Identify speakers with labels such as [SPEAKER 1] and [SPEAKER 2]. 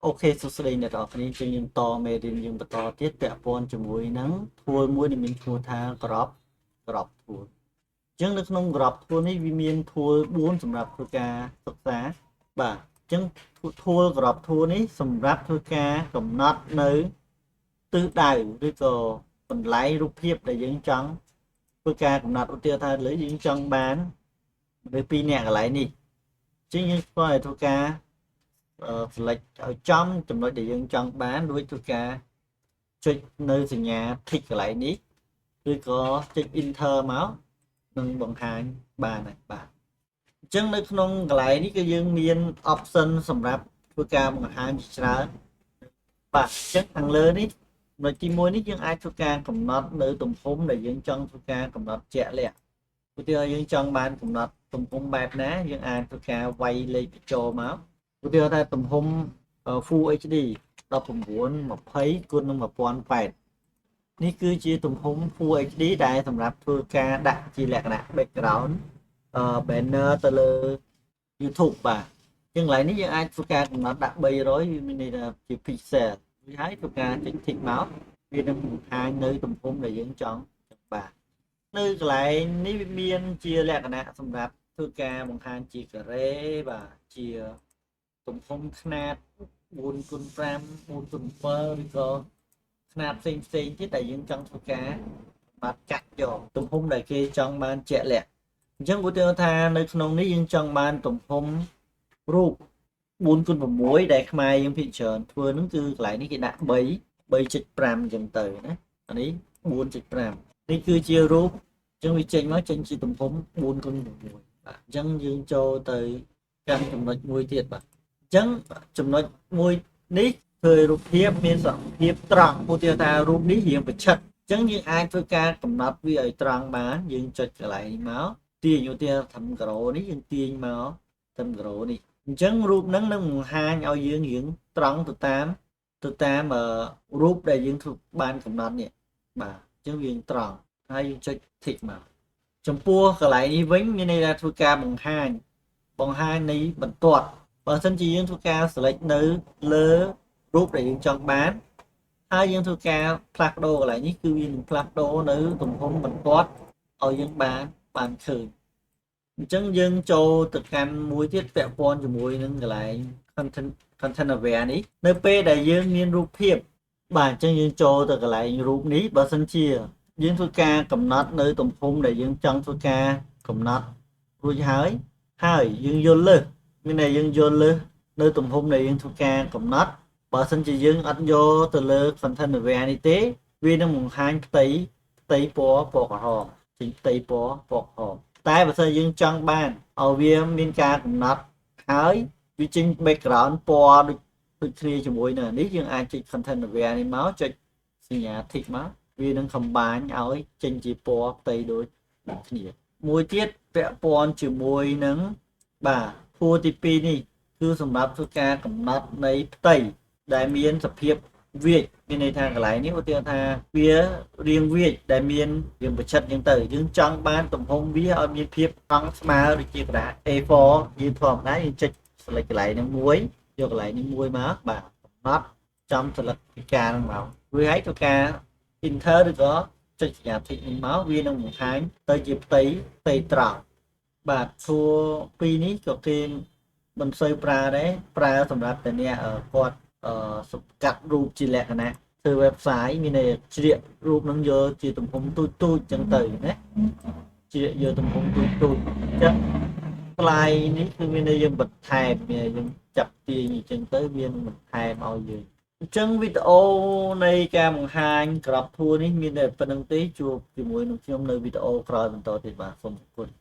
[SPEAKER 1] OK សួស្តីអ្នកទាំងអស់គ្នាចឹងយើងតមេរៀនយើងបន្តទៀតពាក់ព័ន្ធជាមួយនឹង tool មួយដែលមានឈ្មោះថា crop tool អញ្ចឹងនៅក្នុង crop tool នេះវាមាន tool 4សម្រាប់ធ្វើការសិក្សាបាទអញ្ចឹង tool crop tool នេះសម្រាប់ធ្វើការកំណត់នៅទិសដៅឬក៏កន្លែងរូបភាពដែលយើងចង់ធ្វើការកំណត់ឧទាហរណ៍ថាលើយើងចង់បានមនុស្សពីរនាក់កន្លែងនេះអញ្ចឹងយើងធ្វើឲ្យធ្វើការ select ឲ្យចំចំណុចដែលយើងចង់បានរួចធ្វើការចុចនៅសញ្ញា tick កន្លែងនេះឬក៏ចុច enter មកនឹងបង្ហាញបានហើយបាទអញ្ចឹងនៅក្នុងកន្លែងនេះគឺយើងមាន option សម្រាប់ធ្វើការបង្ហាញជាច្រើនបាទអញ្ចឹងខាងលើនេះចំណុចទី1នេះយើងអាចធ្វើការកំណត់នៅទំហំដែលយើងចង់ធ្វើការកំណត់ជាក់លាក់ឧទាហរណ៍យើងចង់បានកំណត់ទំហំបែបណាយើងអាចធ្វើការវាយលេខបញ្ចូលមកឧទាហរណ៍ថាទំហំ Full HD 1920គុណនឹង1080នេះគឺជាទំហំ Full HD ដែលសម្រាប់ធ្វើការដាក់ជាលក្ខណៈ background banner ទៅលើ YouTube បាទជាងកន្លែងនេះយើងអាចធ្វើការកំណត់ដាក់300វាមានន័យថាជា pixel រួចហើយធ្វើការចុច tick មកវានឹងបង្ហាញនៅទំហំដែលយើងចង់បាទនៅកន្លែងនេះវាមានជាលក្ខណៈសម្រាប់ធ្វើការបង្ហាញជាការ៉េបាទជាទំហំខ្នាត4គុណ5 4គុណ7ឬក៏ខ្នាតផ្សេងផ្សេងទៀតដែលយើងចង់ធ្វើការបាទកាត់យកទំហំដែលគេចង់បានជាក់លាក់អញ្ចឹងឧទាហរណ៍ថានៅក្នុងនេះយើងចង់បានទំហំរូប4គុណ6ដែលខ្មែរយើងភាគច្រើនធ្វើហ្នឹងគឺកន្លែងនេះគេដាក់3 3.5អញ្ចឹងទៅណាអានេះ4.5នេះគឺជារូបអញ្ចឹងវាចេញមកចេញជាទំហំ4គុណ6បាទអញ្ចឹងយើងចូលទៅកាន់ចំណុចមួយទៀតបាទអញ្ចឹងចំណុចមួយនេះធ្វើរូបភាពមានសភាពត្រង់ឧទាហរណ៍ថារូបនេះរៀងប្រឆិតអញ្ចឹងយើងអាចធ្វើការកំណត់វាឲ្យត្រង់បានយើងចុចកន្លែងនេះមកទាញឧទាហរណ៍ធ្វើការ៉ូនេះយើងទាញមកធ្វើការ៉ូនេះអញ្ចឹងរូបហ្នឹងនឹងបង្ហាញឲ្យយើងរៀងត្រង់ទៅតាមរូបដែលយើងធ្វើបានកំណត់នេះបាទអញ្ចឹងវាត្រង់ហើយយើងចុច tick មកចំពោះកន្លែងនេះវិញមានន័យថាធ្វើការបង្ហាញបង្ហាញនៃបន្ទាត់បើសិនជាយើងធ្វើការ select នៅលើរូបដែលយើងចង់បានហើយយើងធ្វើការផ្លាស់ប្ដូរកន្លែងនេះគឺវានឹងផ្លាស់ប្ដូរនៅទំហំបន្ទាត់ឲ្យយើងបានបានឃើញអញ្ចឹងយើងចូលទៅកាន់មួយទៀតពាក់ព័ន្ធជាមួយនឹងកន្លែង content aware នេះនៅពេលដែលយើងមានរូបភាពបាទអញ្ចឹងយើងចូលទៅកន្លែងរូបនេះបើសិនជាយើងធ្វើការកំណត់នៅទំហំដែលយើងចង់ធ្វើការកំណត់រួចហើយហើយយើងយល់លើសមានន័យយើងយល់លើសនៅទំហំដែលយើងធ្វើការកំណត់បើសិនជាយើងអត់យកទៅលើ content aware នេះទេវានឹងបង្ហាញផ្ទៃផ្ទៃពណ៌ពណ៌ក្រហមចេញផ្ទៃពណ៌ពណ៌ក្រហមតែបើសិនយើងចង់បានឲ្យវាមានការកំណត់ហើយវាចេញ background ពណ៌ដូចដូចគ្នាជាមួយនឹងនេះយើងអាចចុច content aware នេះមកចុចសញ្ញា tick មកវានឹង combine ឲ្យចេញជាពណ៌ផ្ទៃដូចគ្នាមួយទៀតពាក់ព័ន្ធជាមួយនឹងបាទភួរទី2នេះគឺសម្រាប់ធ្វើការកំណត់នៃផ្ទៃដែលមានសភាពវាចមានន័យថាកន្លែងនេះឧទាហរណ៍ថាវារៀងវាចដែលមានរៀងប្រឆិតអញ្ចឹងទៅយើងចង់បានទំហំវាឲ្យមានភាពត្រង់ស្មើដូចជាក្រដាស A4 យើងធម្មតាយើងចុច select កន្លែងហ្នឹងមួយយកកន្លែងនេះមួយមកបាទកំណត់ចំស្លឹកពីការហ្នឹងមករួចហើយធ្វើការ enter ឬក៏ចុចសញ្ញា tick នេះមកវានឹងបង្ហាញទៅជាផ្ទៃផ្ទៃត្រង់បាទសួរពីរនេះក៏គេមិនសូវប្រើដែរប្រើសម្រាប់តែអ្នកគាត់អឺកាត់រូបជាលក្ខណៈធ្វើ website មានន័យជ្រៀករូបនឹងយកជាទំហំទូចទូចចឹងទៅណាជ្រៀកយកទំហំទូចទូចអញ្ចឹងថ្លៃនេះគឺមានន័យយើងបន្ថែមមានយើងចាប់ទាញអញ្ចឹងទៅវានឹងបន្ថែមឲ្យយើងអញ្ចឹងវីដេអូនៃការបង្ហាញ crop tool នេះមានតែប៉ុណ្្នឹងទេជួបជាមួយនឹងខ្ញុំនៅវីដេអូក្រោយបន្តទៀតបាទសូមអរគុណ។